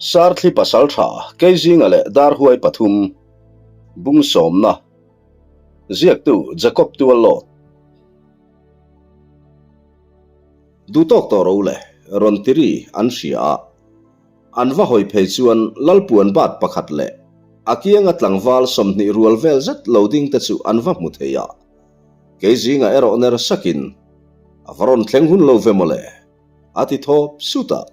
Sarthli Pasaltha Keizinga leh Darhuai pathum Bung sawmna Ziaktu Jacob Tuallawt Duhtawk tawh ro le rawn ti ri an hria a, an va hawi phei chuan Lalpuan bat pakhat leh a kianga tlangval 20 rual vel zet lo ding te chu an va hmu thei a, Keizinga erawh ner sakin a va rawn thleng hun lo ve mawle a ti thawp sut a.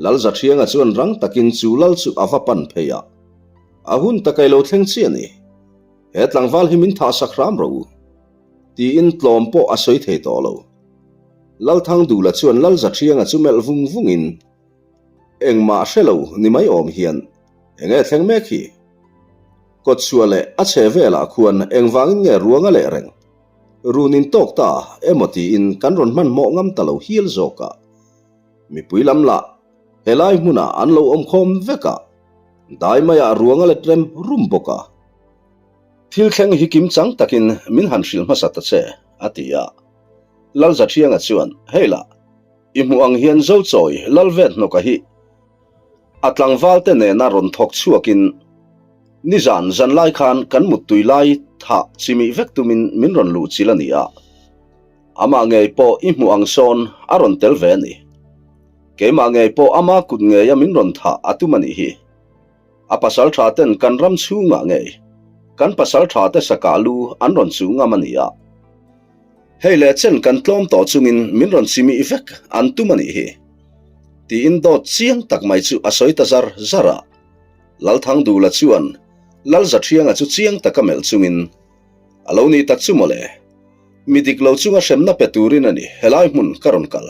Lalzathianga chuan rang takin chu lal chu a va pan phei a, A hun ta kai lo thleng chi a ni. He tlangval hi min thah sak hram rawh u. Tiin tlawm pawh a sawi thei tawh lo. Lalthangdula chuan Lalzathianga chu melh vung vungin, Engmah hre lo ni mai awm hian eng nge thleng mek hi? Kawtchhuah leh a chhe velah khuan engvangin nge ruang a leh reng? Run in tawk ta emaw tiin kan rawn hmanhmawh ngam ta lo hial zawk a. Mipui lam lah helai hmunah an lo awm khawm vek a, dai maiah ruang a let rem rum bawk a. Thil thleng hi kim chang takin min han hrilh hmasa ta che, a ti a. Lalzathianga chuan, Hei lah, i hmuh ang hian Zochawi Lalvethnawka hi a tlangval te nena rawn thawk chhuakin nizan zanlai khan kan muttui lai thah chimih vek tumin min rawn luh chil a ni a. Amah ngei pawh i hmuh ang sawn a rawn tel ve a ni. Keimah ngei pawh ama kut ngeia min rawn thah a tum a nih hi. A pasal tha ten kan ram chhungah ngei kan pasal tha te sakah lu an rawn chuh ngam a ni a. Hei leh chen kan tlawm tawh chungin min rawn chimih vek an tum a nih hi. Tiin dawt chiang tak mai chu a sawi ta zar zar a. Lalthangdula chuan Lalzathianga chu chiang taka melh chungin A lo ni tak chu mawle. Mi dik lo chunga hremna pe turin a ni helai hmun ka rawn kal.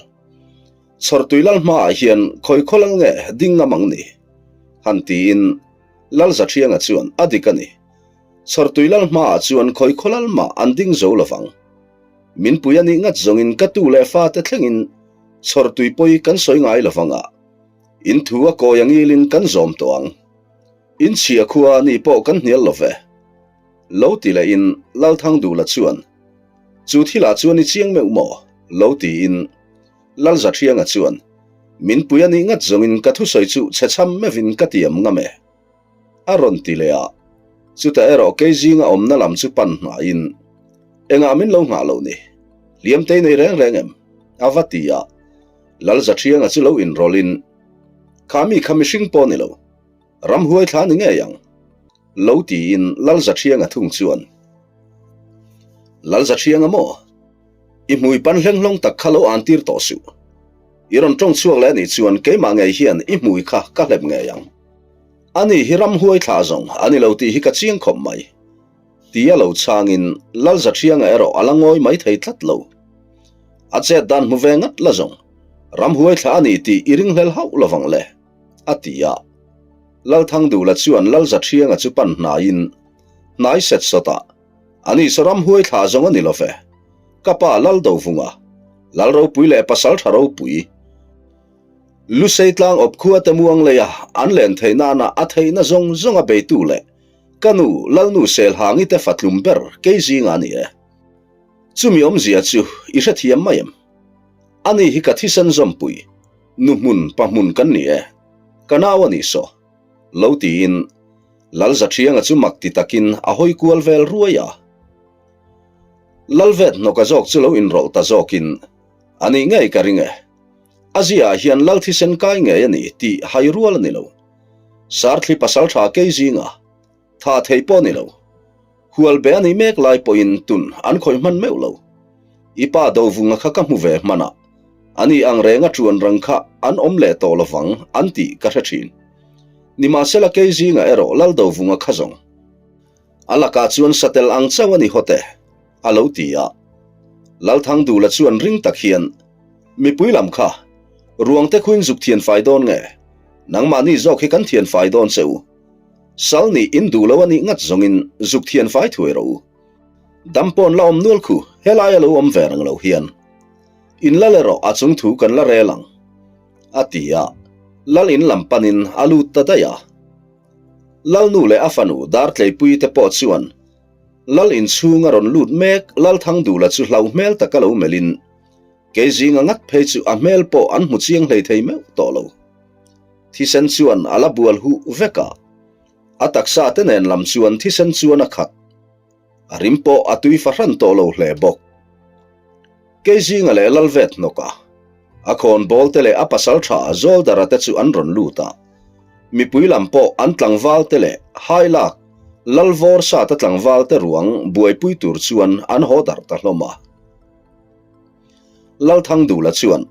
Chhawrtui lal hmaah hian khawi khaw lal nge ding ngam ang ni? Han tiin Lalzathianga chuan a dik a ni. Chhawrtui lal hmaah chuan khawi khaw lal mah an ding zo lovang. Min pui a nih ngat zawngin ka tu leh fate thlengin chhawrtui pawi kan sawi ngai lovang a, in thu a kawi angilin kan zawm tawh ang. In chhia khua ni pawh kan hnial lo ve. Lo ti lehin Lalthangdula chuan, Chu thilah chuan i chiang meuh maw? Lo tiin Lalzathianga chuan, Min pui a nih ngat zawngin ka thusawi chu chhe chham meuhin ka tiam ngam e. A rawn ti leh a, chutah erawh kei zinga awmna lam chu pan hnaiin, Engah min lo nghah loh ni? Hliamtei nei reng reng em? A va ti a, Lalzathianga chu lo inrawlhin, Kha mi kha mihring pawh ni lo. Ramhuai thla ni ngei ang. Lo tiin Lalzathianga thung chuan, Lalzathianga maw? I hmui pan hleng hlawng tak kha lo an tir tawh suh. I rawn tawng chhuak leh anih chuan keimah ngei hian i hmui kha ka hlep ngei ang. Ani hi ramhuai thla zawng a ni lo tih hi ka chiang khawp mai. Tia lo chhangin Lalzathianga erawh a la ngawi mai thei tlat lo. A chet dan hmu ve ngat la zawng, ramhuai thla a ni tih i ringhlel hauh lovang le. a ti a. Lalthangdula chuan Lalzathianga chu pan hnaiin, Hnai set sawtah, ani saw ramhuai thla zawng a ni lo ve. Ka pa Laldovunga, Lalropui leh Pasaltha Ropui, Lusei tlang awp khua te muang leia an len theih nana a theihna zawng zawnga beitu leh ka nu Lalnu Selhangi te fatlum ber kei zinga a ni e. Chumi awmzia chu i hrethiam mai em? Ani hi ka thisen zawmpui. Nu hmun pa hmun kan ni e, ka nau a nih saw. Lo tiin Lalzathianga chu mak ti takin a hawi kual vel ruai a. Lalvet hnawka zawk chu lo inrawlh ta zawkin, A nih ngei ka ring e. A ziaah hian Lal thisen kai ngei a ni tih hai rual a ni lo. Sarthli pasaltha kei zinga Tha thei pawh ni lo. Hual be a nih mek lai pawhin tun an khawih hman meuh lo. I pa Dovunga kha ka hmu ve hman a, ani ang renga ṭuan rang kha an awm leh tawh lovang an tih ka hre ṭhin. Nimahsela kei zinga erawh Lal Dovunga kha zawng. A lakah chuan satel ang chauh a ni hawt e, a lo ti a. Lalthangdula chuan ring tak hian, Mipui lam kha, ruangte khuin zuk thian fai dawn nge? Nangmahni zawk hi kan thian fai dawn che u. Sal nih in duh lo a nih ngat zawngin zuk thian fai thuai rawh u. Dam pawn la awm nual khu helai a lo awm ve reng lo hian. In lal erawh a chung thu kan la rel ang. A ti a, lal in lam panin a lut ta daih a. Lal nu leh a fanu Dartleipui te pawh chuan lal in chhung a rawn lut mek Lalthangdula chu hlau hmel taka lo melhin kei zinga ngat phei chu a hmel pawh an hmu chiang hlei thei meuh tawh lo. Thisen chuan a la bual huh vek a, a taksa te nen lam chuan thisen chuan a khat. A rim pawh a tui fahran tawh lo hle bawk. Kei zinga leh Lalvet hnawk a, a khawnbawl te leh a pasal tha Zawldara te chu an rawn lut a. Mipui lam pawh an tlangval te leh Hailak Lalvawr sata tlangval te ruang buaipui tur chuan an haw darh ta hlawm a. Lalthangdula chuan,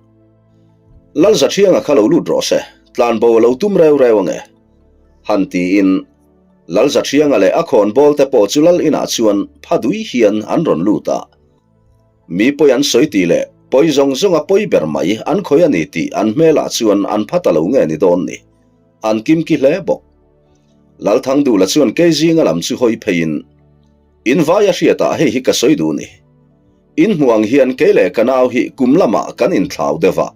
Lalzathianga kha lo lut rawh se, tlanbo a lo tum reu reu ange. Han tiin Lalzathianga leh a khawnbawl te pawh chu lal inah chuan pha dui hian an rawn lut a. Mi pawi an sawi tih leh pawi zawng zawnga pawi ber mai an khawi a ni tih an hmelah chuan an pha ta lo nge ni dawn ni. An kimki hle bawk. Lalthangdula chuan kei zinga lam chu hawi pheiin, In vai a hriatah hei hi ka sawi duh ni. In hmuh ang hian kei leh ka nau hi kum lamah kan inthlau deuh a.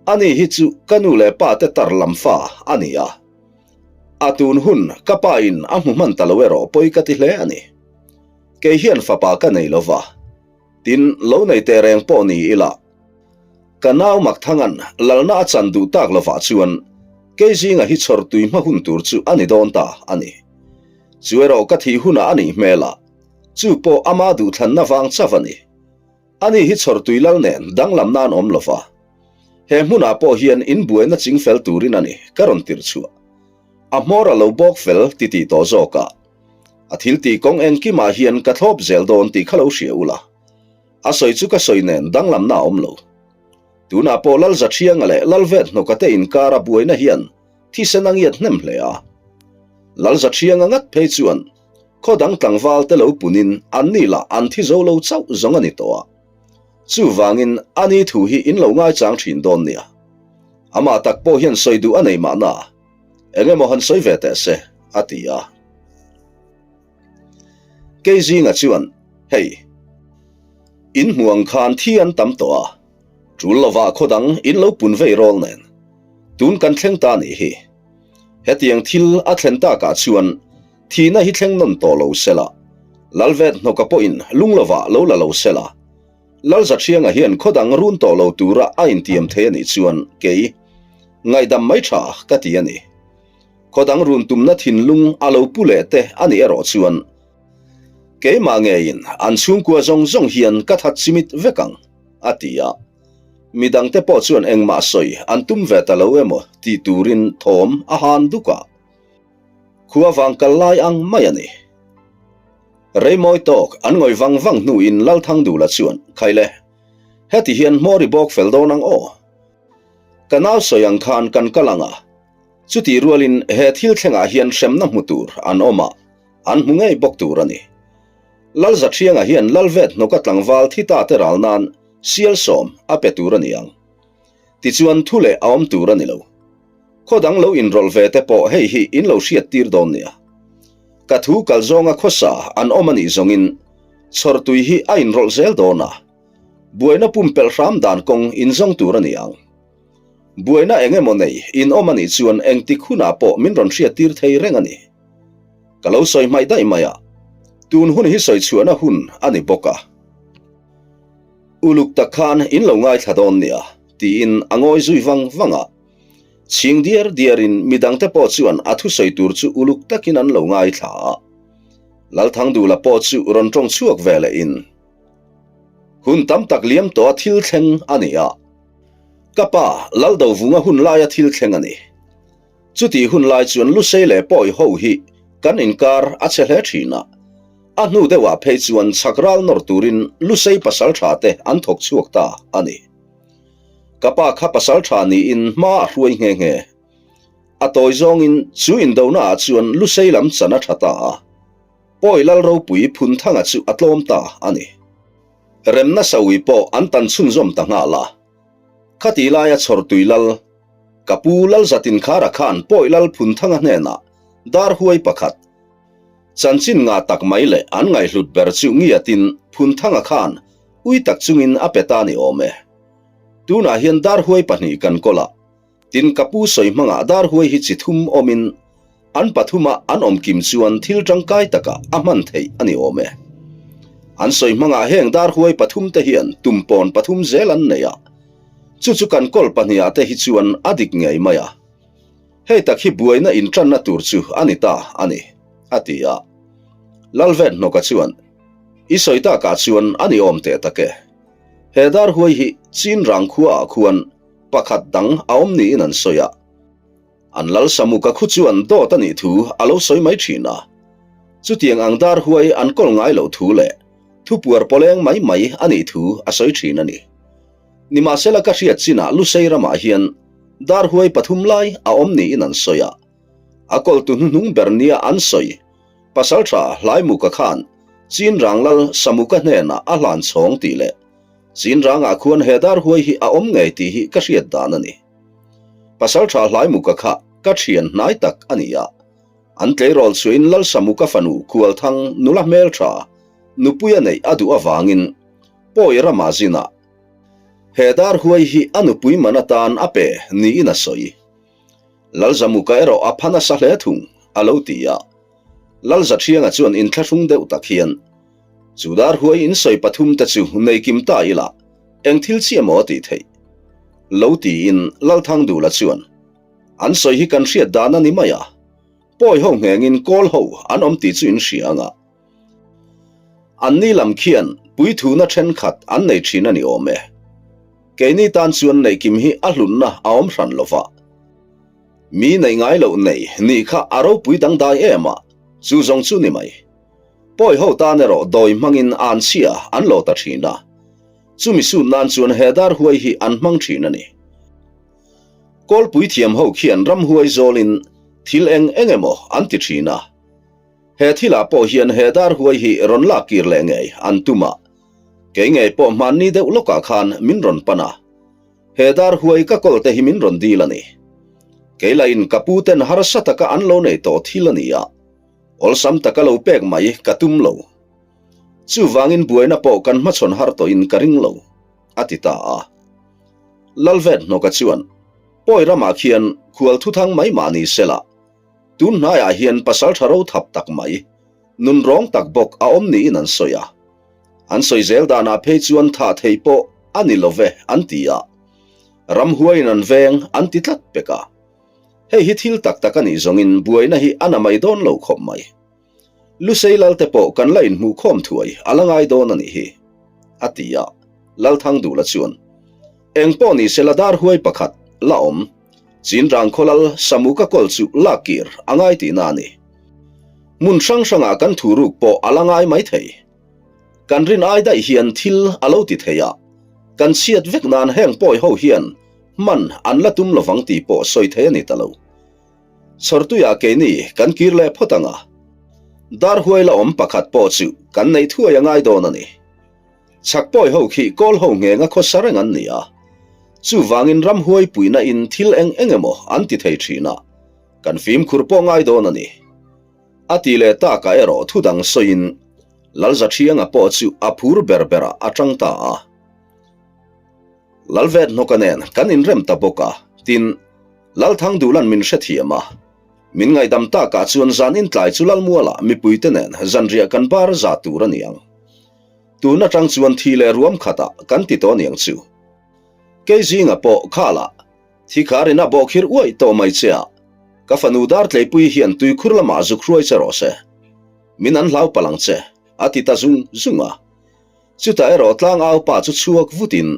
Ani hi chu ka nu leh pa te tar lam fa a ni a. A tun hun ka pa in a hmu hman ta lo erawh pawi ka ti hle a ni. Kei hian fapa ka nei lo va, tin lo nei teh reng pawh ni ila. Ka nau Makthangan lalna a chan duh tak lovah chuan kei zinga hi chhawr tui hma hun tur chu a ni dawn ta a ni. Chu erawh ka thih hunah a nih hmel a, chu pawh ama duhthlanna vang chauh a ni. Ani hi chhawr tui lal nen danglam nan awm lova, he hmunah pawh hian in buaina ching fel turin a ni ka rawn tirh chhuah. A hmawr a lo bawk fel titih tawh zawk a, a thil tih kawng engkimah hian ka thlawp zel dawn tih kha lo hria ula. A sawi chu ka sawi nen danglamna a awm lo. Tunah pawh Lalzathianga leh Lalvethnawka te inkara buaina hian thisen a ngiat hnem hle a. Lalzathianga ngat phei chuan khaw dang tlangval te lo punin anni lah an thi zo lo chauh zawng a ni tawh a. Chuvangin ani thu hi in lo ngaichang thin dawn nia. Amah tak pawh hian sawi duh a nei mahna eng emaw han sawi ve teh se, a ti a. Kei zinga chuan, Hei, in hmu ang khan thi an tam tawh a, tul lovah khaw dang in lo pun vei rawl nen, tun kan thleng ta nih hi. Hetiang thil a thlen takah chuan thihna hi thleng nawn tawh lo sela, Lalvet hnawka pawhin lung lovah lo la lo sela, Lalzathianga hian khaw dang run tawh lo tura a intiam thei a nih chuan kei ngaihdam mai tha ka ti a ni. Khaw dang run tumna thinlung a lo pu leh te a nih erawh chuan keimah ngeiin an chhungkua zawng zawng hian ka that chimit vek ang, a ti a. Midangte pawh chuan engmah sawi an tum ve ta lo emaw tih turin thawm a han duk a. Khua vang kal lai ang mai a ni. Reimawi tawk an ngawi vang vang hnuin Lalthangdula chuan, Khaile, heti hian hmawr i bawk fel dawn ang aw. Ka nau sawi ang khan kan kal ang a, chutih rualin he thil thlengah hian hremna hmu tur an awm a, an hmu ngei bawk tur a ni. Lalzathianga hian Lalvet hnawka tlangval thi ta te ral nan sial sawm a pe tur a ni ang. Tichuan thu leh a awm tur a ni lo. Khaw dang lo inrawlh ve te pawh hei hi in lo hriat tir dawn nia. Ka thu kal zawnga khawsa an awm a nih zawngin chhawrtui hi a inrawlh zel dawn a, buaina pumpelh hram dan kawng in zawng tur a ni ang. Buaina eng emaw nei in awm a nih chuan engtik hunah pawh min rawn hriat tir thei reng a ni. Ka lo sawi hmaih daih mai a, tun hun hi sawi chhuahna hun a ni bawk a. Uluk tak khan in lo ngaithla dawn nia, tiin a ngawi zui vang vang a. Chhing diar diarin midangte pawh chuan a thusawi tur chu uluk takin an lo ngaithla a. Lalthangdula pawh chu rawn tawng chhuak ve lehin, Hun tam tak liam tawha thil thleng a ni a. Ka pa Laldovunga hun laia thil thleng a ni. Chutih hun lai chuan Lusei leh Pawi ho hi kan inkar a che hle thin a. A hnu deuhah phei chuan chhak ral nawr turin Lusei pasaltha te an thawk chhuak ta a ni. Ka pa kha pasaltha niin hma a hruai nghe nghe. A tawi zawngin chu indona ah chuan Lusei lam chan a tha ta a. Pawi Lal ropui Phunthanga chu a tlawm ta a ni. Remna sawi pawh an tan chhunzawm ta nghal a. Khati laia Chhawrtui Lal, ka pu Lalzatinkhara khan Pawi Lal Phunthanga hnenah dar huai pakhat, Chanchin ngah tak mai leh an ngaihhlut ber chu ngiatin Phunthanga khan ui tak chungin a pe ta ni awm e. Tunah hian dar huai pahnih kan kawl a, tin ka pu sawi hmangah dar huai hi chi thum awmin an pathuma an awm kim chuan thil tangkai takah a hman theih a ni awm e. An sawi hmangah heng dar huai pathum te hian tumpawn pathum zel an nei a, chu chu kan kawl pahnihah te hi chuan a dik ngei mai a. Hei tak hi buaina inṭanna tur chu a ni ta a ni, a ti a. Lalvet hnawka chuan, I sawi takah chuan a ni awm teh tak e. He dar huai hi Chin rang khuaah khuan pakhat dang a awm niin an sawi a. An lal Samuka khu chuan dawt a nih thu a lo sawi mai thin a. Chutiang ang dar huai an kawl ngai loh thu leh thupuar pawleng mai mai a nih thu a sawi thin a ni. Nimahsela ka hriat chinah Lusei ramah hian dar huai pathum lai a awm niin an sawi a. A kawltu hnuhnung ber nia an sawi Pasaltha Hlaimuka khan Chinrang lal Samuka hnenah a hlan chhawng tih leh Chinrangah khuan he dar huai hi a awm ngei tih hi ka hriat dan a ni. Pasaltha Hlaimuka kha ka thian hnai tak a ni a. An tleirawl chhuahin Lal Samuka fanu Khualthang nula hmeltha nupuia neih a duh avangin Pawi ramah zinah he dar huai hi a nupui man atan a pe niin a sawi. Lalzamuka erawh a pha nasa hle thung, a lo ti a. Lalzathianga chuan inthlahrung deuh tak hian, Chu dar huai insawi pathum te chu nei kim ta ila, eng thil chiah maw a tih theih? Lo tiin Lalthangdula chuan, An sawi hi kan hriat dan a ni mai a, pawi ho nghengin kawl ho an awm tih chu in hria anga. Anni lam khian puithuna thenkhat an nei thin a ni awm e. Keini tan chuan neihkim hi a hlunna a awm hran lo va. Mi neih ngai loh nei nih kha a ropui dangdai em a, chu zawng chu ni mai. Pawi ho tan erawh dawi hmangin an chhia an lo ta thin a, chumi sut nan chuan he dar huai hi an hmang thin a ni. Kawlpui thiam ho khian ramhuai zawlin thil eng eng emaw an ti thin a. He thilah pawh hian he dar huai hi rawn lak kir leh ngei an tum a, kei ngei pawh hmanni deuh lawkah khan min rawn pan a, he dar huai ka kawl te hi min rawn dil a ni. Kei lahin ka pu ten harsa taka an lo nei tawh thil a ni a, awlsam taka lo pek mai ka tum lo. Chuvangin buaina pawh kan hmachhawn har tawhin ka ring lo, a ti ta a. Lalvet hnawka chuan, Pawi ramah khian khual thuthang mai mah ni sela, Tun hnaiah hian pasal tha ro thap tak mai, nun rawng tak bawk a awm niin an sawi a. An sawi zel danah phei chuan thah thei pawh a ni lo ve an ti a. Ramhuaiin an veng an ti tlat pek a. Hei hi thil tak tak a nih zawngin buaina hi a na mai dawn lo khawp mai. Lusei Lalte pawh kan la inhmuhkhawm thuai a la ngai dawn a nih hi, a ti a. Lalthangdula chuan, Eng pawh ni se la dar huai pakhat la awm. Chinrang khawlal Samuka kawl chu lak kir a ngai tihna a ni. Hmun hrang hrangah kan thu ruk pawh a la ngai mai thei. Kan rin ai daih hian thil a lo ti thei a, kan chhiat vek nan heng pawi ho hian hman an la tum lovang tih pawh sawi thei a ni ta lo. Chhawrtuiah keini kan kir leh phawt ang a, dar huai la awm pakhat pawh chu kan neih thuai a ngai dawn a ni. Chhak pawi ho khi kawl ho nghenga khawsa reng an ni a, chuvangin ramhuai puihna in thil eng eng emaw an ti thei thin a, kan fimkhur pawh ngai dawn a ni. A ti leh takah erawh thu dang sawiin Lalzathianga pawh chu a phur ber berah a tang ta a. Lalvet hnawka nen kan inrem ta bawk a, tin, Lalthangdulan min hrethiam a, min ngaihdam takah chuan zan intlai chu Lalmualah mipuite nen zanriah kan bar za tur a ni ang. Tun atang chuan thi leh ruam khatah kan ti tawh aniang chu. Kei zinga pawh khalah thi kharin a bawhkhir uaih tawh mai che a, ka fanu Dartleipui hian tuikhur lamah zuk hruai che rawh se. Min an hlau palh ang che, a ti ta zung zung a. Chutah erawh tlangau pa chu chhuak vutin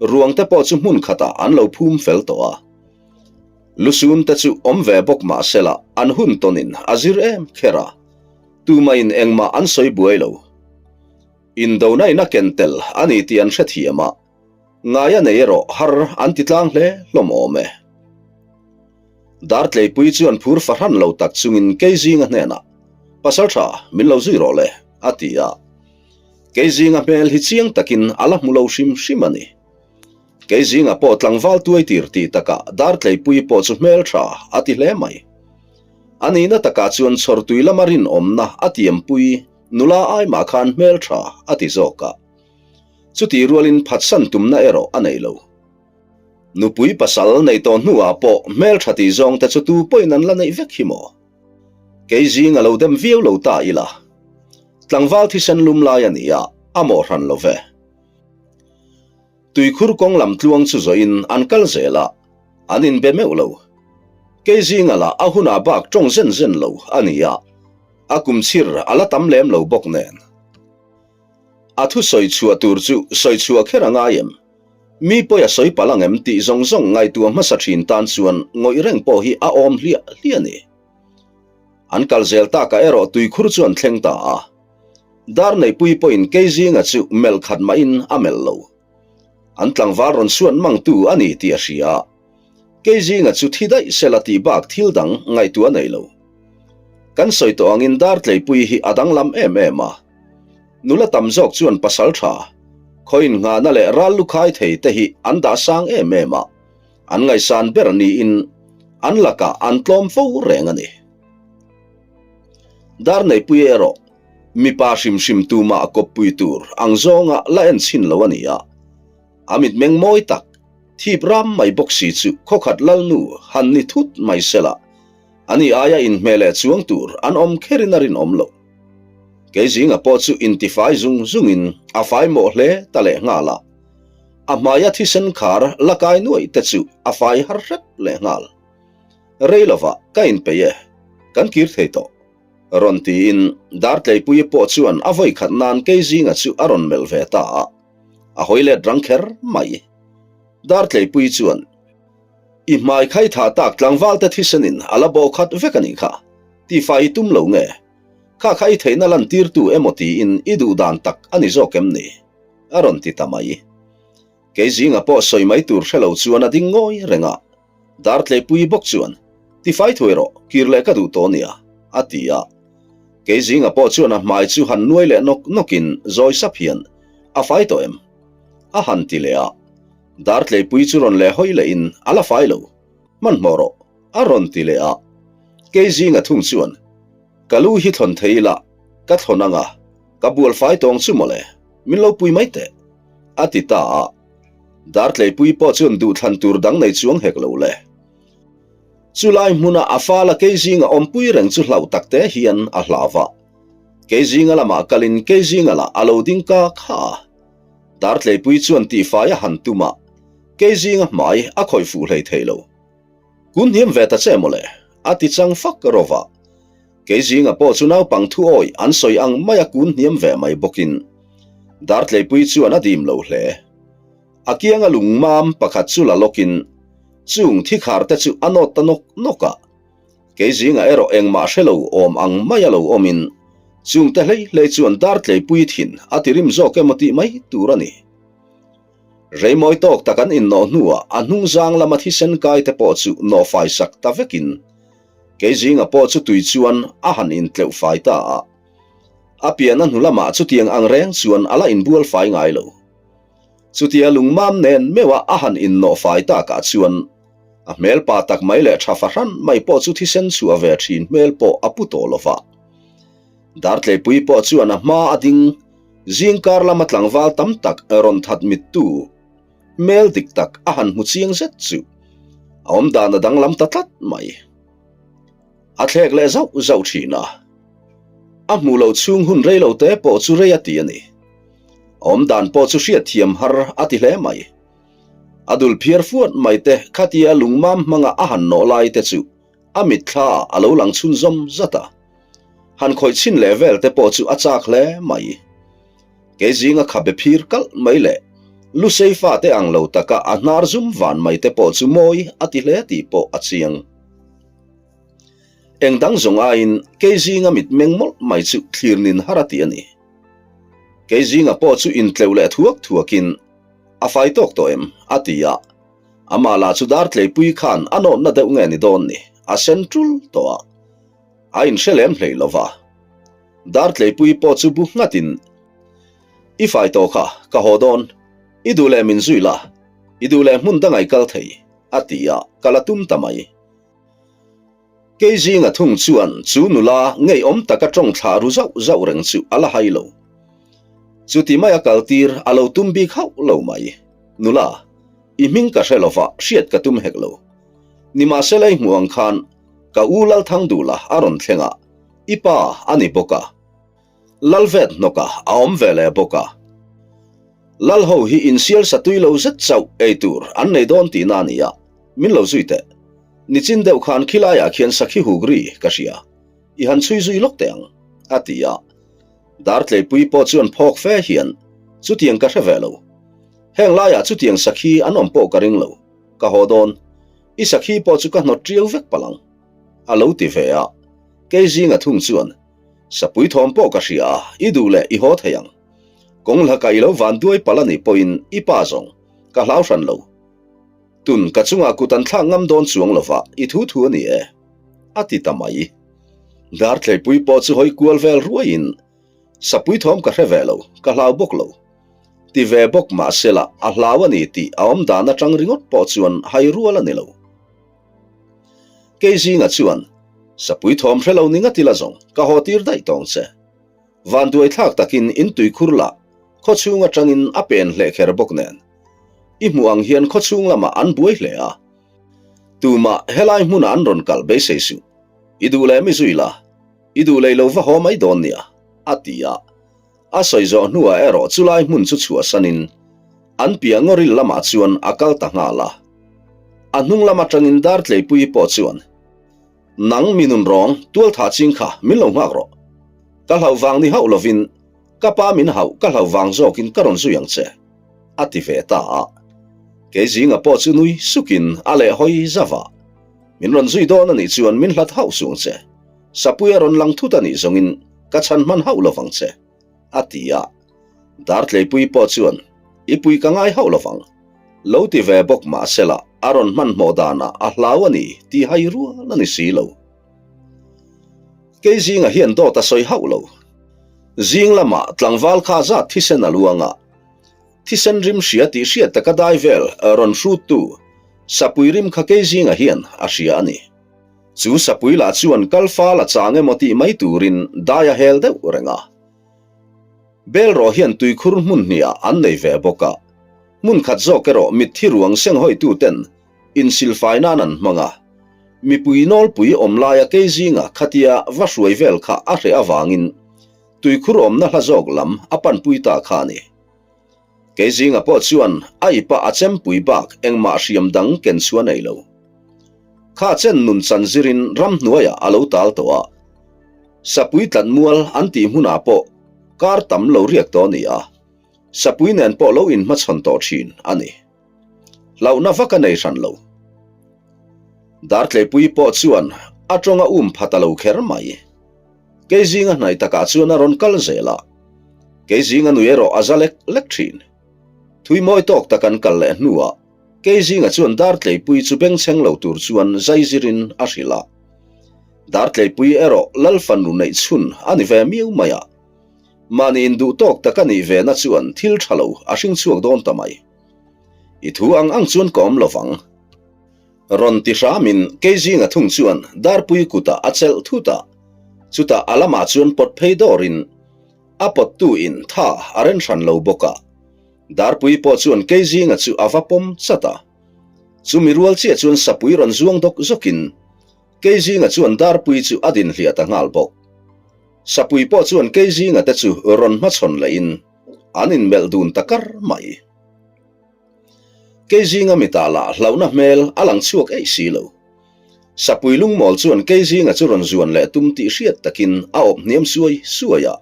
ruang te pawh chu hmun khatah an lo phum fel tawh a. Lusun te chu awm ve bawk mah sela an hun tawnin a zir em kher a. Tumahin engmah an sawi buai lo. Indona in a ken tel a ni tih an hrethiam a, ngai a nei erawh har an ti tlang hle hlawm awm e. Dartleipui chuan phur fahran lo tak chungin Keizinga hnenah, Pasal tha, min lo zui rawh le, a ti a. Keizinga hmel hi chiang takin a la hmu lo hrim hrim a ni. Keizinga pawh tlangval tuai tir tih takah Dartleipui pawh chu hmel tha a ti hle mai. A nihna takah chuan chhawrtui lama rinawmna a tiampui nula ai mah khan hmeltha a ti zawk a. Chutih rualin phatsan tumna erawh a nei lo. Nupui pasal nei tawh hnuah pawh hmeltha tih zawng te chu tu pawhin an la neih vek hi maw? Kei zing a lo dem viau lo ta ila. Tlangval thisen lum lai a ni a, a mawh hran lo ve. Tuikhur kawng lam tluang chu zawhin an kal zel a, an inbe meuh lo. Kei zinga lah a hunah bak tawng zen zen lo a ni a, a kum chhir a la tam lem lo bawk nen. A thu sawi chhuah tur chu sawi chhuah kher a ngai em? Mi pawi a sawi palh ang em tih zawng zawng ngaihtuah hmasa thin tan chuan ngawih reng pawh hi a awm hliah hliah a ni. An kal zel takah erawh tuikhur chu an thleng ta a. Dar neihpui pawhin kei zinga chu melh khat mahin a melh lo. An tlangval rawn suan mangtu a ni tih a hria. Kei zinga chu thi daih sela tih bak thil dang ngaihtuah a nei lo. Kan sawi tawh angin dar tleipui hi a danglam em em a. Nula tam zawk chuan pasal tha, khawiin nghahna leh ral lukhai thei te hi an dah sang em em a, an ngaihsan ber niin an lakah an tlawm fo reng a ni. Dar neipui erawh mipa hrim hrim tumah kawppui tur ang zawnga la en chhin lo a ni a, a mitmeng mawi tak, thip ram mai bawk si chu khawkhat lalnu han ni thut mai sela, Ani aia inhmeh leh chuang tur an awm kherin a rinawm loh. Kei zinga pawh chu intifai zung zungin a fai mawh hle ta leh nghal a. A hmaia thisen khar la kai nuaih te chu a fai har hrep leh nghal. Rei lovah ka inpeih e, kan kir thei tawh. Rawn tiin Dartleipuii pawh chuan a vawi khat nan kei zinga chu a rawn melh ve ta a. A hawi let rang kher mai. Dartleipuii chuan. I hmai khai tha tak tlangval te thisenin a la bawh khat vek a nih kha. Tihfai i tum lo nge? Kha kha i theihna lantirtu emaw tiin i duh dan tak a ni zawk em ni? A rawn ti ta mai. Kei zinga pawh sawi mai tur hre lo chuan a ding ngawi reng a. Dartleipui bawk chuan, Tifai thuai rawh, kir leh ka duh tawh nia, a ti a. Kei zinga pawh chuan a hmai chu han nuai leh nawk nawkin zawi sap hian, A fai tawh em? A han ti leh a. Dartleipui chu rawn leh hawi lehin a la fai lo, Hmanhmawh rawh, a rawn ti leh a. Kei zinga thung chuan, Ka lu hi thlawn thei ila, ka thlawn ang a, ka bual fai tawng chu mawle, min lo pui mai teh, a ti ta a. Dartleipui pawh chuan duhthlan tur dang nei chuang hek lo le. Chulai hmuna a fala kei zinga awmpui reng chu hlauh tak te hian a hlau va. Kei zinga lamah kalin kei zinga lah a lo ding ka kha a. Dartleipui chuan tihfai a han tum a, kei zinga hmai a khawih fuh hlei thei lo. Kun hniam ve ta che mawle, a ti chang fak rawh va. Kei zinga pawh chu naupang thu awi an sawi ang maia kun hniam ve mai bawkin Dartleipui chuan a dim lo hle. A kianga lungmam pakhat chu la lawkin chung thikhar te chu a nawt ta nawk nawk a. Kei zingah erawh engmah hre lo awm ang mai a lo awmin chungte hlei hlei chuan Dartleipui thin a ti rim zawk emaw tih mai tur a ni. Reimawi tawk tak an innawh hnuah a hnung zang lama thisen kai te pawh chu nawh fai sak ta vekin kei zinga pawh chu tui chuan a han intleuh fai ta a. A pian a hnu lamah chutiang ang reng chuan a la inbual fai ngai lo. Chutia lungmam nen meuha a han innawh fai takah chuan A hmel pa tak mai leh tha fahran mai pawh chu thisen chhuah ve thin hmel pawh a pu tawh lo va. Dartleipui pawh chuan a hma a ding, zingkar lama tlangval tam tak rawn that mittu hmel dik tak a han hmu chiang zet chu a awmdan a danglam ta tlat mai. A thlek leh zauh zauh thin a, a hmuh loh chhung hun rei lo te pawh chu rei a ti a ni. A awmdan pawh chu hriatthiam har a ti hle mai. A dul phiar fuat mai te khatia lungmam hmanga a han nawh lai te chu a mitthla ah a lo lang chhunzawm zat a. Han khawih chhin leh vel te pawh chu a chak hle mai. Kei zinga khabe phir kalh mai leh Lusei fate ang lo taka a hnar zum van mai te pawh chu mawi a ti hle tih pawh a chiang. Eng dang zawng aiin kei zinga mitmeng mawlh mai chu thlir nin har a ti a ni. Kei zinga pawh chu intleuh leh thuak thuakin A fai tawk tawh em? a ti a. Amah lah chu Dartleipui khan a nawtna deuh nge ni dawn ni, a sen tul tawh a. A inhre lem hlei lo va. Dartleipui pawh chu bu nghatin, I fai tawh kha, ka haw dawn. I duh leh min zui la, i duh leh hmun dang ai kal thei, a ti a, ka la tum ta mai. Kei zinga thung chuan chu nula ngeiawm taka tawng thlah ru zauh zauh reng chu a la hai lo. Chuti maia kaltir a lo tum bik hauh lo mai. Nula, i hming ka hre lova hriat ka tum hek lo. Nimahsela i hmuh ang khan ka u Lalthangdula a rawn thleng a, i pa a ni bawk a. Lalvet hnawka a awm ve leh bawk a. Lal ho hi insial sa tui lo zet chauh ei tur an nei dawn tihna a ni a, min lo zui teh. Nichin deuh khan khilaiah khian sakhi huk ri ka hria, i han chhui zui lawk teh ang, a ti a. Dartleipui pawh chuan phawk fe hian, Chutiang ka hre ve lo. Heng laiah chutiang sakhi an awm pawh ka ring lo. Ka haw dawn. I sakhi pawh chu ka hnawt ṭiau vek palh ang, a lo ti ve a. Kei zinga thung chuan, Sapui thawm pawh ka hria a, i duh leh i haw thei ang. Kawng hlaka i lo van duai palh a nih pawhin i pa zawng, ka hlau hran lo. Tun ka chungah kut an thlak ngam dawn chuang lova i thu thu a ni e, a ti ta mai. Darthleipui pawh chu hawi kual vel ruaiin, Sapui thawm ka hre ve lo, ka hlau bawk lo. Ti ve bawk mahsela a hlau a ni tih a awm dan atang ringawt pawh chuan hai rual a ni lo. Kei zinga chuan, Sapui thawm hre lo ni ngat ila zawng, ka haw tir daih tawng che. Vanduai thlak takin in tuikhur lah khaw chhung atangin a pen hleh kher bawk nen. I hmuh ang hian khaw chhung lamah an buai hle a. Tumah helai hmunah an rawn kalh beisei suh. I duh leh mi zui la, i duh lei lo va haw mai dawn nia, a ti a. A sawi zawh hnuah erawh chulai hmun chu chhuahsanin an piah ngawril lamah chuan a kal ta nghal a. A hnung lam atangin Dartleipuii pawh chuan, Nang mi nun rawng tualtha ching kha min lo nghak rawh. Ka hlauh vang ni hauh lovin ka pa min hauh ka hlauh vang zawkin ka rawn zui ang che, a ti ve ta a. Kei zinga pawh chu nui sukin a leh hawi zauh a. Min rawn zui dawn a nih chuan min hlat hauh suh ang che. Sapui a rawn lang thut a nih zawngin ka chhan hman hauh lovang che, a ti a. Dartleipuii pawh chuan, I pui ka ngai hauh lovang. Lo ti ve bawk mahsela a rawn hmanhmawh danah a hlau a ni tih hai rual a ni si lo. Kei zinga hian dawt a sawi hauh lo. Zing lamah tlangval kha zat thisen a luang a, thisen rim hria tih hriat taka dai vel rawn hruttu sapui rim kha kei zinga hian a hria a ni. Chu sapui lah chuan kal fal a chang emaw tih mai turin dai a hel deuh reng a. Bel rawh hian tuikhur hmun hniah an nei ve bawk a, hmun khat zawk erawh mitthi ruang senghawituten insilfai nan an hmang a. Mipui nawlpui awm laia kei zinga khatia va hruai vel kha a hreh avangin tuikhur awmna hla zawk lam a panpui ta kha a ni. Kei zinga pawh chuan a ipa a chempui bak engmah hriam dang ken chu a nei lo. Kha chen nun chan zirin ramhnuaiah a lo tal tawh a. Sapui tlanmual an tih hmunah pawh kar tam lo riak tawh a ni a, sapui nen pawh lo inhmachhawn tawh thin a ni. Hlauhna vak a nei hran lo. Dartleipui pawh chuan a tawng a um pha ta lo kher mai. Kei zinga hnaih takah chuan a rawn kal zel a, kei zinga nui erawh a za lek lek thin. Thui mawi tawk tak an kal leh hnuah kei zinga chuan Dartleipui chu bengchheng lo tur chuan zai zirin a hrilh a. Dartleipui erawh Lal fanu neih chhun a ni ve miau mai a, mahni induh tawk tak a nih ve na chuan thil tha lo a hring chhuak dawn ta mai. I thu ang ang chuan ka awm lo vang. Rawn ti hramin kei zinga thung chuan Darpui kutah a chelh thut a, chutah a lamah chuan pawt phei dawrin a pawttu in tha a ren hran lo bawk a. Darpui pawh chuan kei zinga chu a va pawm chat a. Chumi rual chiah chuan sapui rawn zuang dawk zawkin kei zinga chuan Darpui chu a din hliah ta nghal bawk. Sapui pawh chuan kei zinga te chu rawn hmachhawn lehin an inmelh dun ta kar mai. Kei zinga mitah lah hlauhna hmel a lang chhuak eih si lo. Sapui lungmawl chuan kei zinga chu rawn zuan leh tum tih hriat takin a awp hniam suai suai a.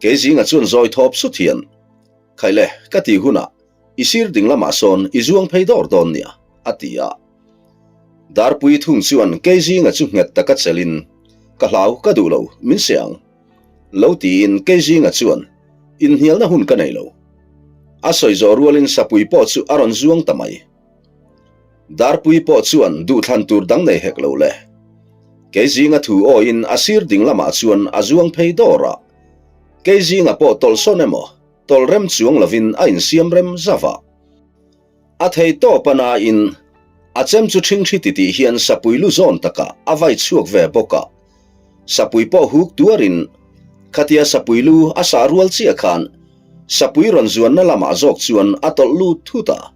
Kei zinga chuan zawi thawp sut hian, Khaile, ka tih hunah i sir ding lamah sawn i zuang phei dawr dawn nia, a ti a. Darpui thung chuan kei zinga chu nghet taka chelin, Ka hlau, ka duh lo, min se ang. Lo tiin kei zinga chuan, Inhnialna hun ka nei lo. A sawi zawh rualin sapui pawh chu a rawn zuang ta mai. Darpui pawh chuan duhthlan tur dang nei hek lo le. Kei zinga thu awiin a sir ding lamah chuan a zuang phei dawr a. Kei zinga pawh tawlhsawn emaw, tawlh rem chuang lovin a insiam rem zauh a. A thei tawp a nain a chem chu ṭhingṭhi titih hian sapui lu zawn takah a vai chhuak ve bawk a. Sapui pawh huk tuarin khatia sapui lu a sah rual chiah khan sapui rawn zuanna lamah zawk chuan a tawlh lut thut a.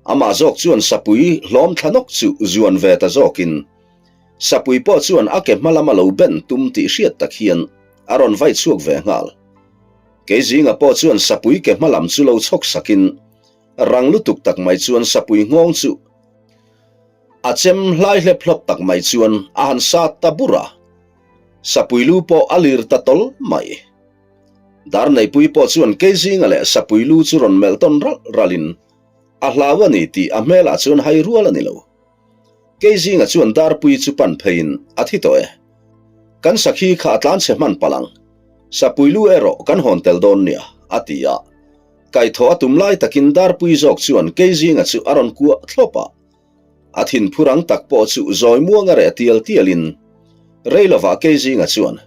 Amah zawk chuan sapui hlawm thla nawk chu zuan ve ta zawkin sapui pawh chuan a ke hma lama lo ben tum tih hriat tak hian a rawn vai chhuak ve nghal. Kei zinga pawh chuan sapui ke hma lam chu lo chhawk sakin rang lutuk tak mai chuan sapui nghawng chu. A chem hlai hlep hlawp tak mai chuan a han sat ta bur a, Sapui lu pawh a lir ta tawl mai. Darneipui pawh chuan Keizinga leh Sapui lu chu rawn melh tawn ralh ralhin a hlau a ni tih a hmelah chuan hai rual a ni lo. Keizinga chuan Darpui chu pan pheiin a thi tawh e. Kan sakhi kha a tlanchhe hman palh ang. Sapui lu erawh kan hawn tel dawn nia, a ti a. Kaihthawh a tum lai takin Darpui zawk chuan Keizinga chu a rawn kuah thlawp a. A thinphur ang tak pawh chu zawi muang a reh tial tialin rei lovah Keizinga chuan,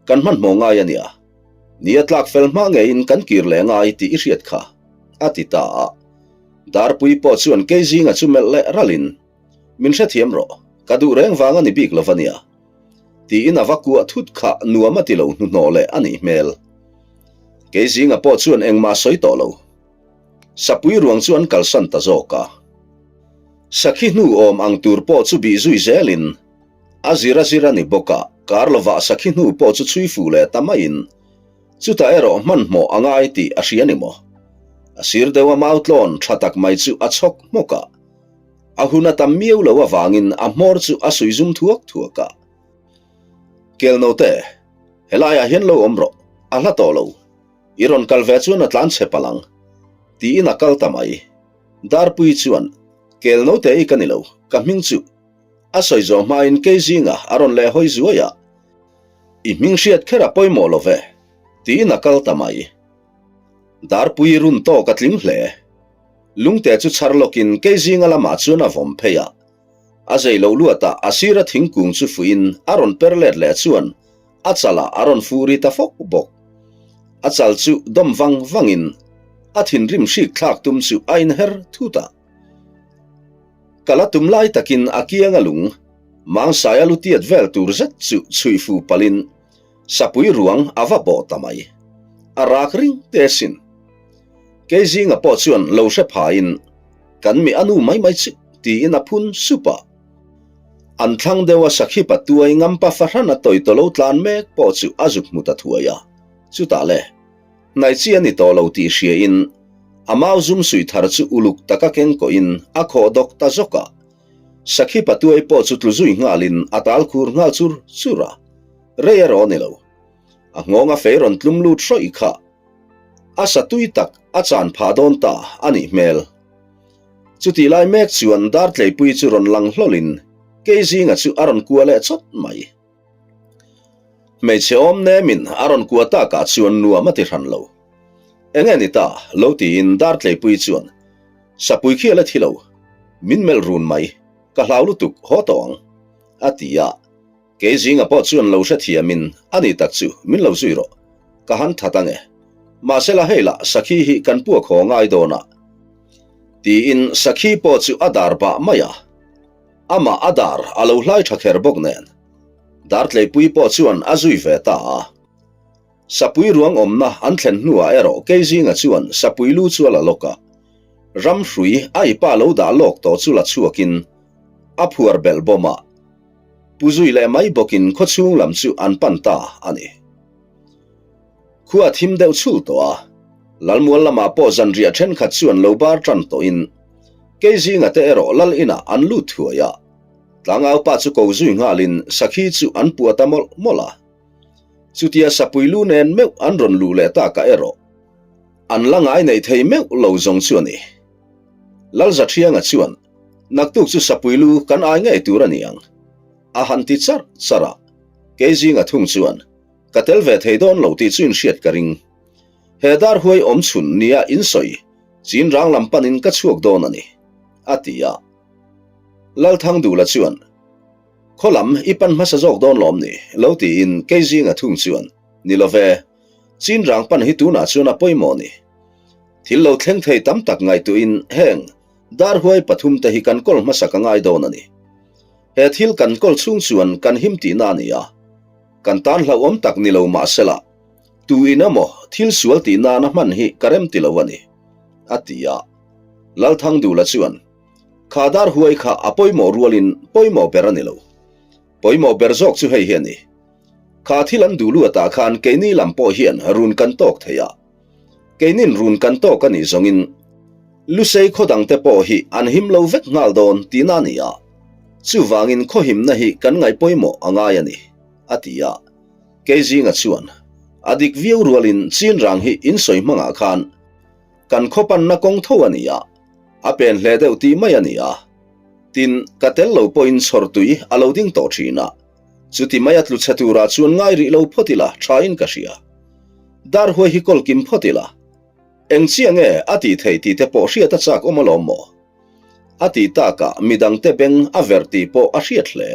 Kan hmanhmawh ngai a nia. Ni a tlak fel hma ngeiin kan kir leh ngai tih i hriat kha, a ti ta a. Darpui pawh chuan Keizinga chu melh leh ralin, Min hrethiam rawh, ka duh reng vang a ni bik lova nia. Tiin a va kuah thut kha nuam a ti lo hnuhnawh leh a nih hmel. Keizinga pawh chuan engmah a sawi tawh lo. Sapui ruang chu an kalsan ta zawk a. Sakhi hnu awm ang tur pawh chu bih zui zelin a zir a zir a ni bawk a, kar lovah sakhi hnu pawh chu chhui fuh leh ta maiin chutah erawh hmanhmawh a ngai tih a hria ni maw? A sir deuha mau tlawn tha tak mai chu a chhawk hmawk a, a hun a tam miau lo avangin a hmawr chu a suih zum thuak thuak a. Kelnote, helaiah hian lo awm rawh, a hla tawh lo. I rawn kal ve chuan a tlan chhe palh ang, tiin a kal ta mai. Darpui chuan, Kel note i ka ni lo, ka hming chu. A sawi zawh hmain kei zinga a rawn leh hawi zuai a, I hming hriat kher a pawimawh lo ve, tiin a kal ta mai. Darpui run tawk a tling hle. Lungte chu chhar lawkin kei zinga lamah chuan a vawm phei a. A zei lo luatah a sira thingkung chu fuihin a rawn per let leh chuan a chalah a rawn fuh ri ta fawk bawk. A chal chu dawm vang vangin a thinrim hrik thlak tum chu a inher thut a. Ka la tum lai takin a kiang a lung, Mangsaia lu tiat vel tur zet chu chhuih fu palhin sapui ruang a va bawh ta mai. A rak ring te sin. Keizinga pawh chuan lo hre phain kan mi a nu mai mai chu tiin a phun sup a. An thlang deuh a sakhi patuai ngampa fahran a tawitawlo tlan mek pawh chu a zuk hmu ta thuai a. Chutah le, hnai chi a ni tawh lo tih hriain a mau zum suih thar chu uluk taka keng kawhin a khawh dawk ta zawk a. Sakhi patuai pawh chu tlu zui nghalin a tal khur nghal chur chur a. Rei erawh a ni lo. A nghawng a fei rawn tlum lut hrawih kha a sa tui tak a chan phah dawn ta a nih hmel. Chutih lai mek chuan Dartleipui chu rawn lang hlawlin Keizinga chu a rawn kua leh chawt mai. Hmeichhe awm nemin a rawn kua takah chuan nuam a ti hran lo. Enge ni ta lo tiin Dartleipui chuan Sapui khi a la thi lo, min melh run mai, ka hlau lutuk haw tawh ang, a ti a. Keizinga pawh chuan lo hrethiamin a ni tak chu min lo zui rawh, ka han that ang e. Mahsela hei lah sakhi hi kan puak haw ngai dawn a. Tiin sakhi pawh chu a dar bah mai a. Amah a dar a lo hlai tha kher bawk nen. Dartleipui pawh chuan a zui ve ta a. Sapui ruang awmna an thlen hnuah erawh Keizinga chuan sapui lu chu a la lawk a. Ram hrui a i pa lo dah lawk tawh chu la chhuakin a phuar belh bawm a. Pu zui leh mai bawkin khawchhung lam chu an pan ta a ni. Khua thim deuh chhul tawh a, Lalmual lamah pawh zanriah thenkhat chu an lo bar tan tawhin Keizinga te erawh Lal inah an lut thuai a, Tlangaupa chu ko zui nghalin sakhi chu an puah ta mawlh mawlh a. Chutia sapui lu nen meuh an rawn luh leh takah erawh an la ngai nei thei meuh lo zawng chu a ni. Lalzathianga chuan Naktuk chu sapui lu kan ai ngei tur a ni ang, a han ti charh charh a. Kei zinga thung chuan ka tel ve thei dawn lo tih chu inhriat ka ring. He dar huai awm chhun nia insawi chin rang lam panin ka chhuak dawn a ni, a ti a. Lalthangdula chuan, Khaw lam i pan hmasa zawk dawn lawm ni? lo tiin kei zinga thung chuan, Ni lo ve, chin rang pan hi tunah chuan a pawimawh ni. Thil lo thleng thei tam tak ngaihtuahin heng Darhuai pathumte hi kan kawl hmasa ka ngai dawn a ni. He thil kan kawl chhung chuan kan him tihna a ni a, kan tan hlauhawm tak ni lo mah sela, tu in emaw thil sual tih nana hman hi ka rem ti lo a ni, a ti a. Lalthangdula chuan, Kha darhuai kha a pawimawh rualin pawimawh ber a ni lo. Pawimawh ber zawk chu hei hi a ni. Kha thil an duh luatah khan keini lam pawh hian run kan tawk thei a. Keinin run kan tawk a nih zawngin Lusei khaw dangte pawh hi an him lo vek nghal dawn tihna a ni a. Chuvangin khawhimna hi kan ngaih pawimawh a ngai a ni, a ti a. Keizinga chuan, A dik viau rualin Chinrang hi in sawi hmangah khan kan khaw panna kawng tho a ni a, a pen hle deuh tih mai a ni a. Tin, ka tel lo pawhin chhawrtui a lo ding tawh thin a, chuti mai a tlu chhe turah chuan ngai rih lo phawt ila thain ka hria. Darhuai hi kawl kim phawt ila, eng chiah nge a tih theih tih te pawh hriat a chak awm alawm maw? A tih takah midangte beng a verh tih pawh a hriat hle.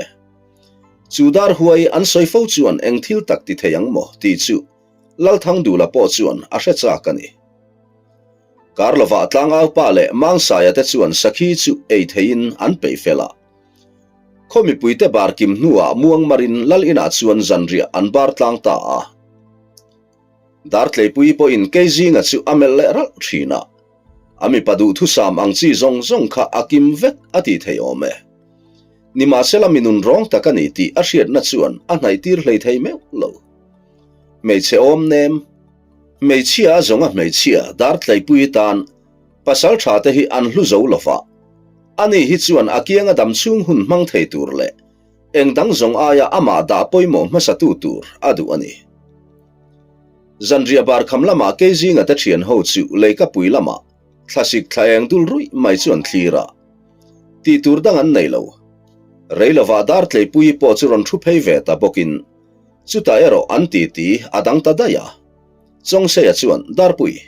Chu darhuai an sawi fo chuan eng thil tak ti thei ang maw tih chu Lalthangdula pawh chuan a hre chak a ni. Kar lovah tlangaupa leh Mangsaia te chuan sakhi chu ei theiin an peih fel a. Khaw mipuite bar kim hnuah muangmarin Lal inah chuan zanriah an bar tlang ta a. Dartleipui pawhin Keizinga chu a melh leh ralh thin a. A mipa duhthusam ang chi zawng zawng kha a kim vek a tih thei awm e. Nimahsela mi nun rawng tak a ni tih a hriatna chuan a hnaihtir hlei thei meuh lo. Hmeichhe awm nem. Hmeichhia a zawnga hmeichhia Dartleipui tan pasal tha te hi an hlu zo lo va. Ani hi chuan a kianga dam chhung hun hmang thei tur leh eng dang zawng aia amah dah pawimawh hmasatu tur a duh a ni. Zanriah bar kham lamah Keizinga te thian ho chu leikapui lamah thlasik thla eng dul ruih mai chu an thlir a. Tih tur dang an nei lo. Rei lovah Dartleipuii pawh chu rawn thu phei ve ta bawkin chutah erawh an titi a dang ta daih a. Chawngseia chuan, Darpui,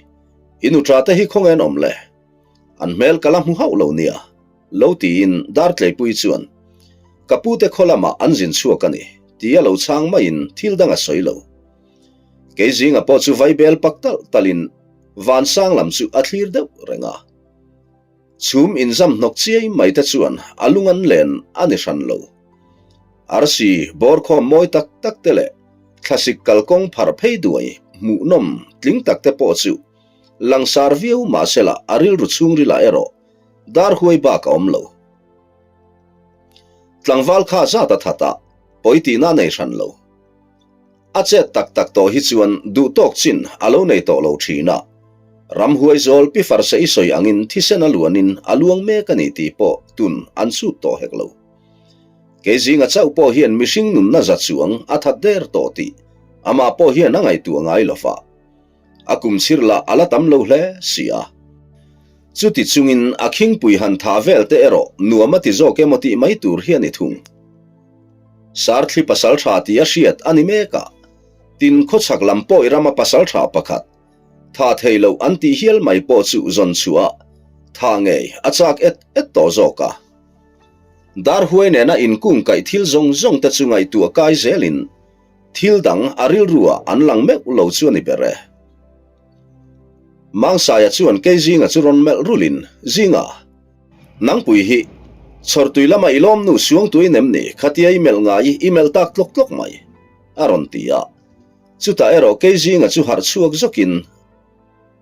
i nuṭa te hi khawnge an awm le? An hmel ka la hmu hauh lo nia, lo tiin Dartleipuii chuan, Ka pute khaw lamah an zin chhuak a ni, tia lo chhang maiin thil dang a sawi lo. Kei zinga pawh chu vaibel pak talh talhin vansang lam chu a thlir deuh reng a. Chhum inzam hnawk chiai mai te chuan a lung an len a ni hran lo. Arsi bawrkhawm mawi tak tak te leh thlasik kalkawng pharh phei duai hmuhnawm tling tak te pawh chu langsar viau mahsela a rilru chhungrilah erawh dar huai bak a awm lo. Tlangval kha zat a that a, pawi tihna a nei hran lo. A chet tak tak tawh hi chuan duh tawk chin a lo nei tawh lo thin a. Ramhuai zawl pi farsa i sawi angin thisen a luanin a luang mek a ni tih pawh tun an chhut tawh hek lo. Kei zinga chauh pawh hian mihring nunna za chuang a that der tawh tih amah pawh hian a ngaihtuah ngai lo va. A kum chhir lah a la tam lo hle si a. Chuti chungin a khingpui han tha vel te erawh nuam a ti zawk emaw tih mai tur hi a ni thung. Sarthli pasal tha tih a hriat a ni mek a, tin khawchhak lam pawi rama pasal tha pakhat, tha thei loh an tih hial mai pawh chu zawn chhuah a, tha ngei a chak et et tawh zawk a. Darhuai nena inkung kaih thil zawng zawng te chu ngaihtuah kai zelin thil dang a rilruah an lang meuh lo chu a ni ber e. Mangsaia chuan Keizinga chu rawn melh rulin, Zinga! Nangpui hi, chhawrtui lama i lawmnu suangtui nem ni, khatia i melh ngai i melh tak tlawk tlawk mai, a rawn ti a. Chutah erawh Keizinga chu harh chhuak zawkin,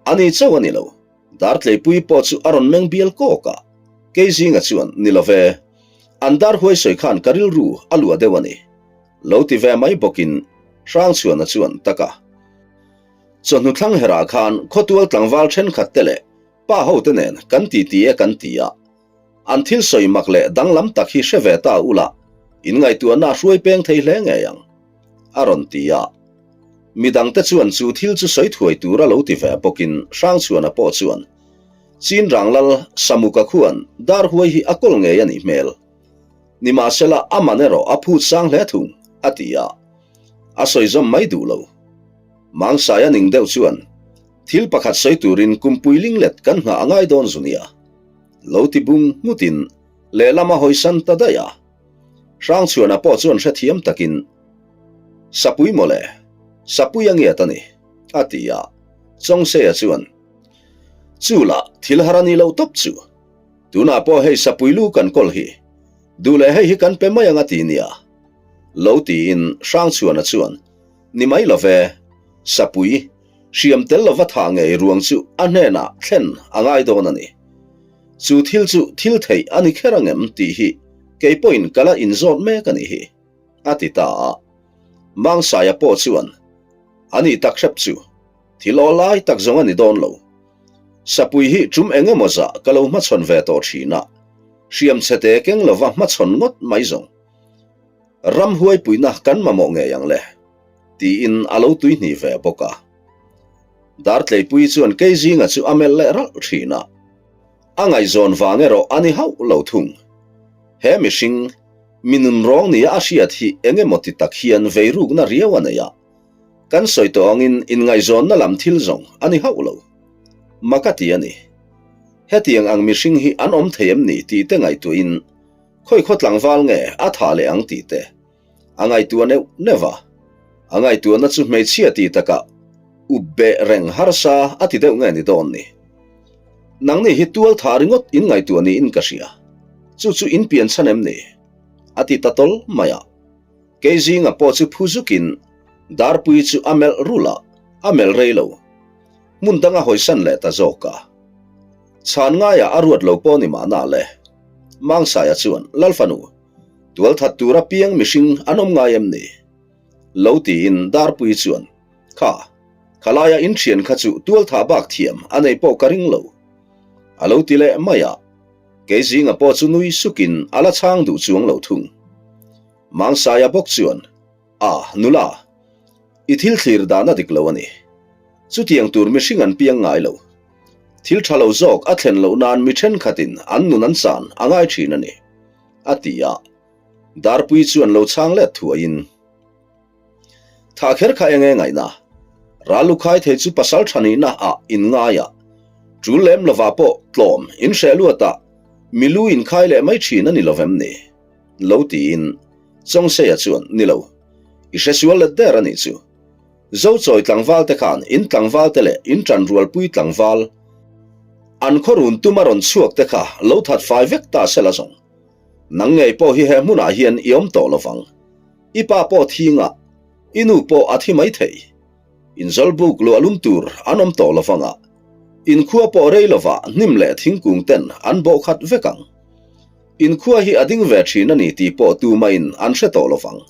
A ni chauh a ni lo, Dartleipui pawh chu a rawn meng bial kawk a. Keizinga chuan, Ni lo ve, an dar huai sawi khan ka rilru a luah deuh a ni, lo ti ve mai bawkin Hrangchhuana chuan, Taka, chawhnu thlang herah khan khawtual tlangval thenkhat te leh Pa ho te nen kan ti ti e kan ti a, an thil sawi mak leh danglam tak hi hre ve ta ula, in ngaihtuahna a hruai peng thei hle ngei ang, a rawn ti a. Midang te chuan chu thil chu sawi thuai tur a lo ti ve bawkin Hrangchhuana pawh chuan, Chinrang lal Samuka khuan dar huai hi a kawl ngei a nih hmel. Nimahsela a man erawh a phut sang hle thung, a ti a. A sawi zawm mai duh lo. Mangsaia ning deuh chuan, Thil pakhat sawi turin kumpui linglet kan nghah a ngai dawn zu nia. Lo ti bung nghutin lehlam a hawisan ta daih a. Hrangchhuana pawh chuan hrethiam takin, Sapui mawle, Sapui a ngiat a ni, a ti a. Chawngseia chuan, Chu lah thil har a ni lo tawp chu. Tunah pawh hei Sapui lu kan kawl hi. Duh leh hei hi kan pe mai ang a ti nia. Lo tiin Hrangchhuana chuan, Ni mai lo ve, Sapui, hriam tel lova thah ngei ruang chu a hnenah thlen a ngai dawn a ni. Chu thil chu thil theih a ni kher angem tih hi kei pawhin ka la inzawt mek a nih hi, a ti ta a. Mangsaia pawh chuan, A nih tak hrep chu, thil aw lai tak zawng a ni dawn lo. Sapui hi tum eng emaw zah ka lo hmachhawn ve tawh thin a. Hriam chhete keng lova hmachhawn ngawt mai zawng. Ramhuai puihna kan mamawh ngei ang le, tiin a lo tuihnih ve bawk a. Dartleipui chuan Keizinga chu a melh leh ralh thin a. A ngaihzawn vang erawh a ni hauh lo thung. He mihring, mi nunrawng nia a hriat hi eng emaw ti tak hian veirukna riau a nei a. Kan sawi tawh angin inngaihzawnna lam thil zawng a ni hauh lo. Mak a ti a ni. Hetiang ang mihring hi an awm thei em ni tih te ngaihtuahin khawi khaw tlangval nge a tha leh ang tih te a ngaihtuah neuh neuh a. A ngaihtuahna chu hmeichhia tih takah up beh reng harsa a ti deuh nge ni dawn ni. Nangni hi tual tha ringawt in ngaihtuah niin ka hria. Chu chu in pian chhan em ni? A ti ta tawl mai a. Kei zinga pawh chu phu zukin Darpui chu a melh rulh a, a melh rei lo. Hmun danga hawisan leh ta zawk a. Chhan ngaiah a ruat lo pawh ni mahna le. Mangsaia chuan, Lalfanu, tualthat tura piang mihring an awm ngai em ni? Lo tiin Darpui chuan, Kha, khalaia in thian kha chu tualthah bak thiam a nei pawh ka ring lo. A lo ti leh mai a. Kei zinga pawh chu nui sukin a la chhang duh chuang lo thung. Mangsaia bawk chuan, A, nula, i thil thlir dan a dik lo a ni. Chutiang tur mihring an piang ngai lo. Thil tha lo zawk a thlen loh nan mi thenkhatin an nun an chan a ngai thin a ni, a ti a. Darpui chuan lo chhang let thuaiin, Thah kher kha eng nge ngaihna? Ral lu khai thei chu pasal tha nihna ah in ngai a, tul lem lovah pawh tlawm in hreh luat ah mi lu in khai leh mai thin a ni lovem ni? Lo tiin Chawngseia chuan, Ni lo, i hre sual let der a nih chu. Zochawi tlangval te khan in tlangval te leh in tanrualpui tlangval an khawrun tuma rawn chhuak te kha lo that fai vek ta se la zawng. Nang ngei pawh hi he hmunah hian i awm tawh lovang. I pa pawh thi ngah, i nu pawh a thi mai thei. In zawlbuk luah lum tur an awm tawh lovang a, in khua pawh rei lovah hnim leh thingkung ten an bawh khat vek ang. In khua hi a ding ve thin a ni tih pawh tumahin an hre tawh lovang.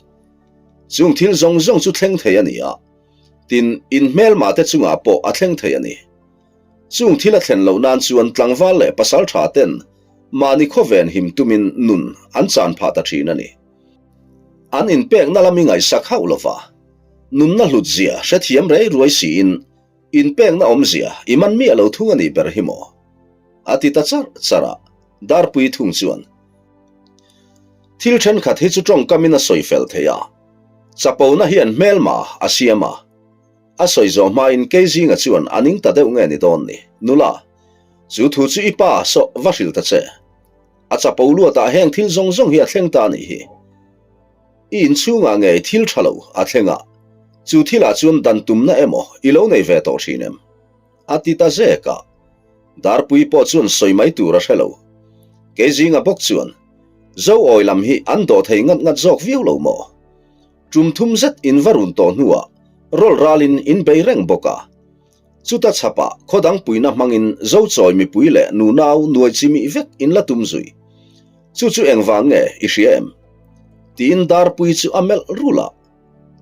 Chung thil zawng zawng chu thleng thei a ni a, tin, in hmelmah te chungah pawh a thleng thei a ni. Chung thil a thlen loh nan chuan tlangval leh pasal tha ten mahni khawven him tumin nun an chan phah ta thin a ni. An inpekna lam i ngaihsak hauh lova, nunna hlut zia hrethiam rei ruai siin inpekna awmzia i man miah lo thung a nih ber hi maw? A ti ta charh charh a, Darpui thung chuan thil thenkhat hi chu tawngkamin a sawi fel thei a, chapona hian hmelma a siam a. A sawi zawh hmain kei zinga chuan a ning ta deuh nge ni dawn ni, nula, chu thu chu i pa sawh va hrilh ta che. A chapo luatah heng thil zawng zawng hi a thleng ta a nih hi. I inchhungah ngei thil tha lo a thleng a, chu thilah chuan dan tumna emaw i lo nei ve tawh thin em? A ti ta zek a. Darpui pawh chuan sawi mai tur a hre lo. Kei zinga bawk chuan, Zo awi lam hi an dawh thei ngat ngat zawk viau lo maw? Tum thum zet in va run tawh hnuah rawl ralin in bei reng bawk a. Chuta chhapah khaw dang puina hmangin Zochawi mipui leh nunau nuai chimih vek in la tum zui. Chu chu engvang nge i hria em? Tiin Darpui chu a melh rulh a.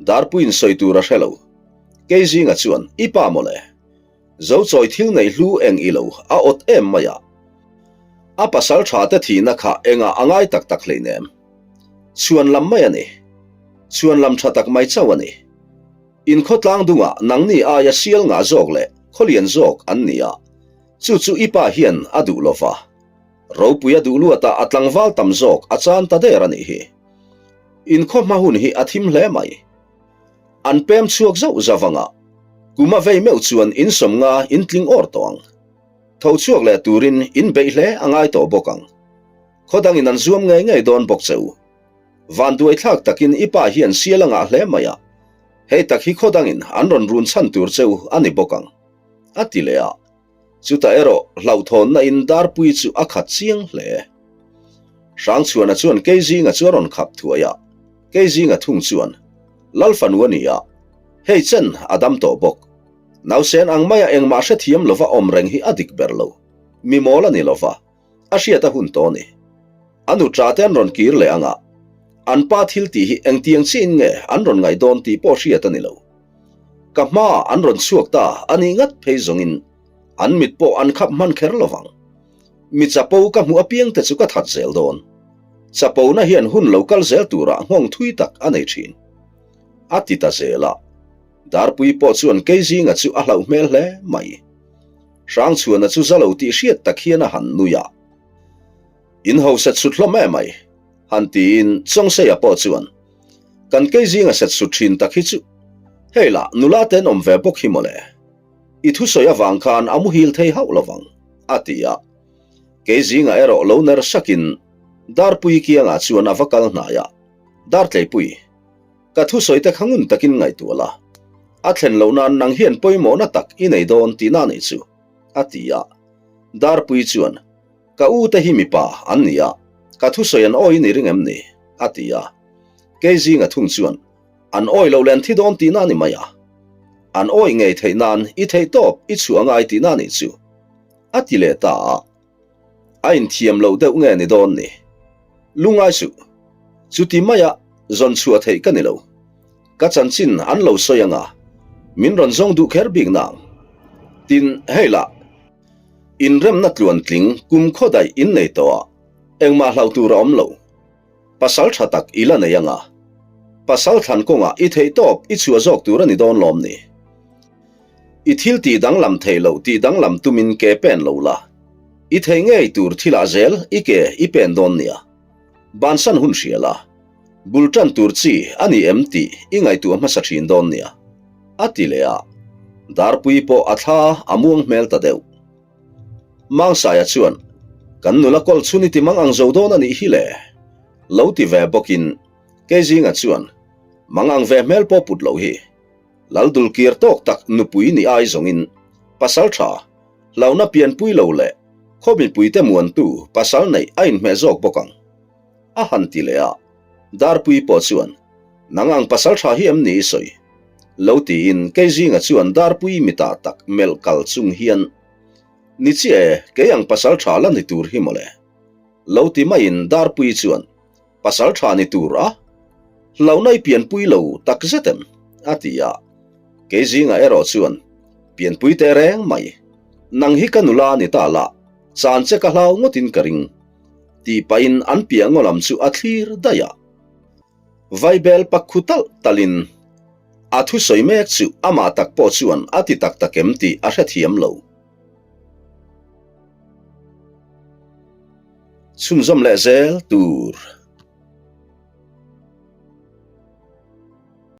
Darpuiin sawi tur a hre lo. Kei zinga chuan i pa mawle. Zochawi thil nei hlu eng i lo a awt em mai a. A pasal tha te thihna kha engah a ngai tak tak hleinem. Chhuan lam mai a ni. Chhuan lam tha tak mai chauh a ni. In khawtlang dungah nangni aia sial ngah zawk leh khawlian zawk an ni a, chu chu i pa hian a duh lo va. Ropui a duh luatah a tlangval tam zawk a chan ta der a nih hi. In khaw hma hun hi a thim hle mai. An pem chhuak zauh zauh anga kum a vei meuh chuan in sawmnga in tling awr tawh ang. Tho chhuak leh turin in beih hle a ngai tawh bawk ang. Khaw dangin an zuam ngei ngei dawn bawk che u. Vanduai thlak takin i pa hian sial a ngah hle mai a, hei tak hi khaw dangin an rawn run chhan tur che u a ni bawk ang, a ti leh a. Chutah erawh hlauhthawnna in Darpui chu a khat chiang hle. Hrangchhuana chuan Keizinga chu a rawn khap thuai a, Keizinga thung chuan, Lal fanu a ni a, hei chen a dam tawh bawk. Nausen ang maia engmah hrethiam lova awm reng hi a dik ber lo. Mi mawl a ni lova, a hriat a hun tawh a ni. A nuṭa te an rawn kir leh ang a, an pa thil tih hi engtiang chiin nge an rawn ngaih dawn tih pawh hriat a ni lo. Ka hmaah an rawn chhuak ta a nih ngat phei zawngin an mit pawh an khap hman kher lovang. Mi chapo ka hmuh apiang te chu ka that zel dawn. Chapona hian hun lo kal zel turah nghawng thui tak a nei thin. A ti ta zel a. Darpui pawh chuan Keizinga chu a hlauh hmel hle mai. Hrangchhuana chu za lo tih hriat tak hian a han nui a. In ho set sut hlawm em mai, han tiin Chawngseia pawh chuan, Kan Keizinga set sut thin tak hi chu hei lah nula te an awm ve bawk hi mawle. I thusawi avang khan a muhil thei hauh lovang, a ti a. Keizinga erawh lo ner sakin Darpui kiangah chuan a va kal hnai a, Dartleipui, ka thusawi te kha ngun takin ngaihtuah la, a thlen loh nan nang hian pawimawhna tak i nei dawn tihna a nih chu, a ti a. Darpui chuan, Ka u te hi mipa an ni a, ka thusawi an awi ni ring em ni? a ti a. Keizinga thung chuan, An awi loh len thi dawn tihna a ni mai a. An awi ngei theih nan i theih tawp i chhuah ngai tihna a nih chu, a ti leh ta a. A inthiam loh deuh nge ni dawn ni? Lungai suh. Chuti maia zawn chhuah theih ka ni lo. Ka chanchin an lo sawi anga min rawn zawng duh kher bik nang. Tin, hei lah, inremna tluantling kum khaw daih in nei tawh a, engmah hlauh tur a awm lo. Pasal tha tak i la nei anga, pasal thlan kawngah i theih tawp i chhuah zawk tur a ni dawn lawm ni? I thil tih danglam theih loh tih danglam tumin ke pen lo la, i thei ngei tur thilah zel i ke i pen dawn nia. Bansan hun hria la, bul tan tur chi a ni em tih i ngaihtuah hmasa thin dawn nia, a ti leh a, Darpui pawh a thla a muang hmel ta deuh. Mangsaia chuan, Kan nula kawl chhun i ti mang ang zo dawn a nih hi le, lo ti ve bawkin Keizinga chuan, Mang ang ve hmel pawh put loh hi. Laldul kir tawk tak nupui ni ai zawngin pasal tha, hlauhna pianpui lo leh khaw mipuite muantu pasal neih a inhmeh zawk bawk ang. A han ti leh a, Darpui pawh chuan, Nang ang pasal tha hi em ni i sawi? Lo tiin Keizinga chuan Darpui mitah tak melh kal chung hian, Ni chiah e, kei ang pasal tha la ni tur hi mawle. Lo ti maiin Darpui chuan, Pasal tha ni tur a? Hlauhna i pianpui lo tak zet em? a ti a. Kei zingah erawh chuan, Pianpui teh reng mai. Nang hi ka nula ni ta la, chan che ka hlau ngawtin ka ring. Tih pahin an piah ngaw lam chu a thlir daih a. Vaibel pak khu talh talhin a thusawi mek chu amah tak pawh chuan a ti tak tak em tih a hrethiam lo. Chhunzawm leh zel tur.